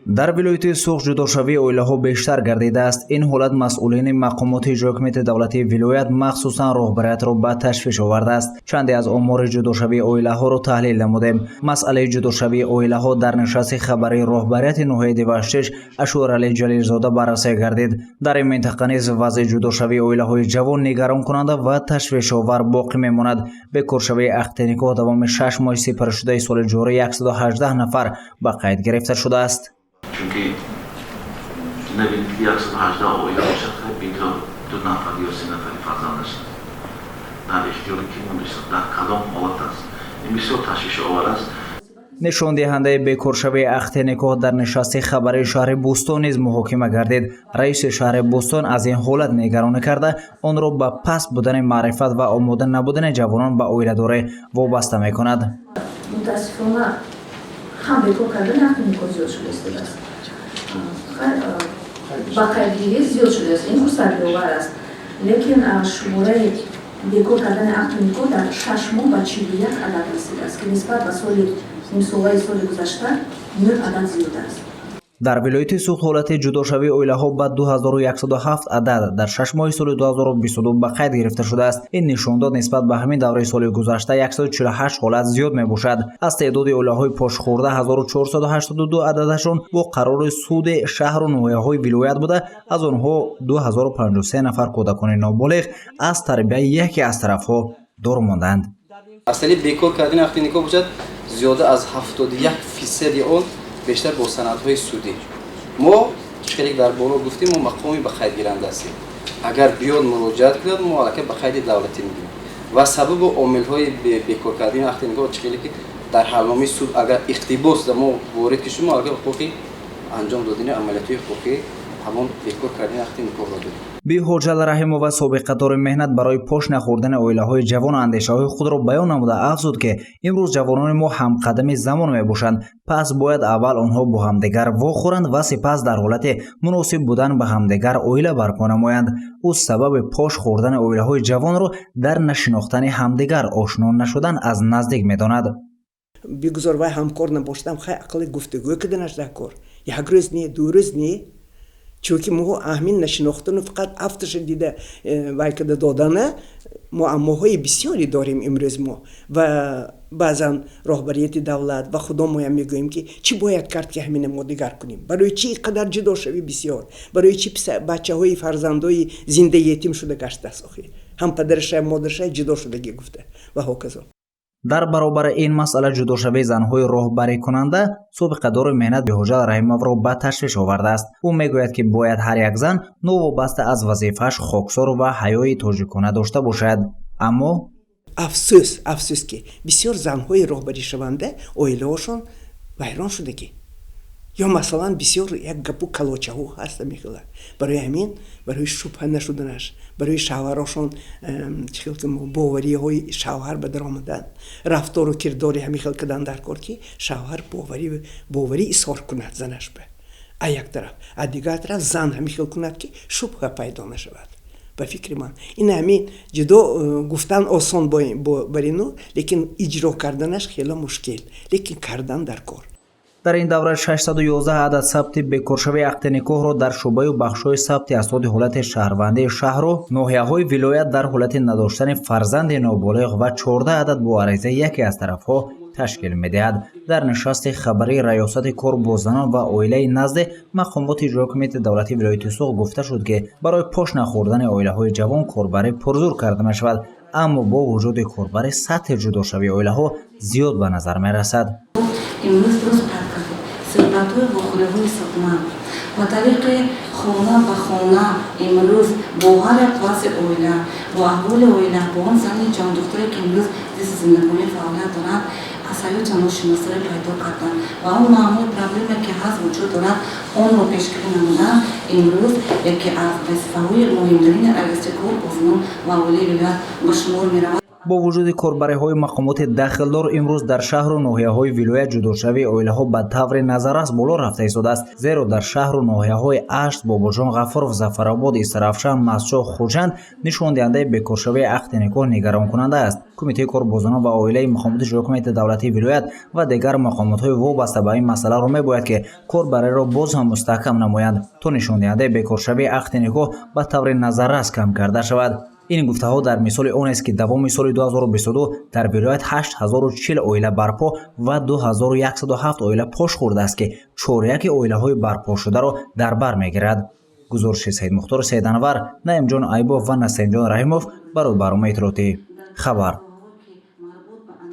Дар вилояти Суғд ҷудошавии оилаҳо бештар гардидааст. Ин ҳолат масъулини мақомоти иҷрои ҳукумати давлатии вилоят, махсусан роҳбариятро ба ташвиш овардааст. Чанде аз омори ҷудошавии оилаҳоро таҳлил намудем. Масъалаи ҷудошавии оилаҳо дар нишасти хабарии роҳбарияти ноҳияи Деваштич Ашӯралӣ Ҷалилзода баррасӣ гардид. Дар ин минтақа низ вазъи ҷудошавии оилаҳои ҷавон нигаронкунанда ва ташвишовар боқӣ мемонад. Бекоршавии ақди никоҳ давоми 6 моҳи сипаришудаи соли ҷорӣ 118 нафар ба қайд гирифта шудааст. Чунки набинед, ки 118 оила бошад, бигзор ду нафар ё се нафари фарзандаш дар ихтиёри ки монда, дар кадом ҳолат аст, ин бисёр ташвишовар аст. Нишондиҳандаи бекоршавии ақди никоҳ дар нишасти хабарии шаҳри Бӯстон низ муҳокима гардид. Раиси шаҳри Бӯстон аз ин ҳолат нигаронӣ карда, онро ба паст будани маърифат ва омода набудани ҷавонон ба оиладорӣ вобаста мекунад. Мутаассифона, ҳам бекор кардани ақди никоҳ зиёд шуда истодааст, ба қайдгирӣ зиёд шудааст. Ин хурсандиовар аст, лекин шумораи бекор кардани ақди никоҳ дар 6 моҳ ба 41 адад расидааст, ки нисбат ба соли нимсолаи соли гузашта нӯ адад зиёд аст. Дар вилояти Суғд ҳолати ҷудошавии оилаҳо ба 2107 адад дар 6 моҳи соли 2022 ба қайд гирифта шудааст. Ин нишондод нисбат ба ҳамин давраи соли гузашта 148 ҳолат зиёд мебошад. Аз теъдоди оилаҳои пошхӯрда 1482 ададашон бо қарори суди шаҳру ноҳияҳои вилоят буда, аз онҳо 2053 нафар кӯдакони ноболиғ аз тарбияи яке аз тарафҳо дур монданд. Масъалаи бекор кардани ақди никоҳ бошад, зиёда аз 71 фисади он бештар бо санадҳои судӣ. Мо, хеле дар боло гуфтем, мо мақоми ба қайдгиранда ҳастем. Агар биёд, муроҷиат кунад, мо аллакай ба қайди давлатӣ мегирем ва сабабу омилҳои бекор кардани ақди никоҳ, чӣ хеле ки дар ҳалномаи суд агар иқтибос мо ворид ки шуд, мо аллакай ҳуқуқи анҷом додани амалиётҳои ҳуқуқӣ, ҳамон бекор кардани ақди никоҳро дорем. Биҳоҷал Раҳимова, собиқадори меҳнат, барои пош нахӯрдани оилаҳои ҷавон андешаҳои худро баён намуда, афзуд, ки имрӯз ҷавонони мо ҳамқадами замон мебошанд, пас бояд аввал онҳо бо ҳамдигар вохӯранд ва сипас дар ҳолати муносиб будан ба ҳамдигар оила барпо намоянд. Ӯ сабаби пош хӯрдани оилаҳои ҷавонро дар нашинохтани ҳамдигар, ошно нашудан аз наздик медонад. Бигузор вай ҳамкор набошадам, хай, ақалли гуфтугӯ киданаш дар кор, як рӯз не, ду рӯз не, чунки мо аҳмин нашинохтану фақат афташа дида вай када додана муаммоҳои бисёре дорем имрӯз мо. Ва баъзан роҳбарияти давлат ва худомоям мегӯем, ки чӣ бояд кард, ки ҳамина мо дигар кунем? Барои чӣ ин қадар ҷудошавӣ бисёр? Барои чӣ бачаҳои фарзандои зинда ятим шуда гаштааст охир, ҳам падараша, модарша ҷудо шудагӣ гуфта ва ҳоказо. Дар баробари ин масъала ҷудошавии занҳои роҳбарикунанда собиқадори меҳнат Биҳоҷал Раҳимовро ба ташвиш овардааст. Ӯ мегӯяд, ки бояд ҳар як зан новобаста аз вазифааш хоксор ва ҳаёи тоҷикона дошта бошад, аммо Афсӯс, афсӯс, ки бисёр занҳои роҳбаришаванда оилаҳошон вайрон шудагӣ ё масалан бисёр як гапу калочаҳо ҳаста мехела. Барои ҳамин, барои шубҳа нашуданаш, барои шавҳарошон чӣ хел бовариҳои шавҳар ба даромадан, рафтору кирдори ҳамин хел кадан дар кор, ки шавҳар боварӣ изҳор кунад занаш ба а як тараф, а дигар тараф зан ҳамин хел кунад, ки шубҳа пайдо нашавад. Ба фикри ман, ин ҳамин ҷудо гуфтан осон бар ину, лекин иҷро карданаш хеле мушкил, лекин кардан дар кор. Дар ин давра 611 адад сабти бекоршавии ақди никоҳро дар шӯъбаю бахшҳои сабти асноди ҳолати шаҳрвандии шаҳру ноҳияҳои вилоят дар ҳолати надоштани фарзанди ноболиғ ва 14 адад бо аризаи яке аз тарафҳо ташкил медиҳад. Дар нишасти хабарии Раёсати кор бо занон ва оилаи назди мақомоти иҷрои ҳукумати давлатии вилояти Суғд гуфта шуд, ки барои пош нахӯрдани оилаҳои ҷавон корбарӣ пурзур карда мешавад, аммо бо вуҷуди корбарӣ сатҳи ҷудошавии оилаҳо зиёд ба назар мерасад. Имрӯз дуруст қайд кардед, суҳбатҳои вохӯриҳои судманд ба тариқи хона ба хона имрӯз бо ҳар як вазъи оила, бо аҳволи оила, бо он зани ҷондухтаре, ки имрӯз зисти зиндагонӣ фаъолият доранд, аз ҳаёти онҳо шиносоӣ пайдо кардан ва он маъмули проблеме, ки ҳаст, вуҷуд дорад, онро пешгирӣ намудан имрӯз яке аз вазифаҳои муҳимтарини Агентствои кор бо занон ва оилаи вилоят ба шумор меравад. Бо вуҷуди корбариҳои мақомоти дахлдор, имрӯз дар шаҳру ноҳияҳои вилоят ҷудошавии оилаҳо ба таври назаррас боло рафта истодааст. Зеро дар шаҳру ноҳияҳои Ашт, Бобоҷон Ғафуров, Зафаробод, Истаравшан, Мастчоҳ, Хуҷанд нишондиҳандаи бекоршавии ақди никоҳ нигаронкунанда аст. Кумитаи кор бо занон ва оилаи мақомоти ҳокимияти давлатии вилоят ва дигар мақомотҳои вобаста ба ин масъаларо мебояд, ки корбариро боз ҳам мустаҳкам намоянд, то нишондиҳандаи бекоршавии ақди никоҳ ба таври назаррас кам карда шавад. Ин гуфтаҳо дар мисоли он аст, ки давоми соли 2022 дар вилоят 8040 оила барпо ва 2107 оила пош хӯрдааст, ки чоряки оилаҳои барпошударо дар бар мегирад. Гузориши Саидмухтор Саиданвар, Наимҷон Айбов ва Насимҷон Раҳимов барои барномаи иттилоотӣ «Хабар».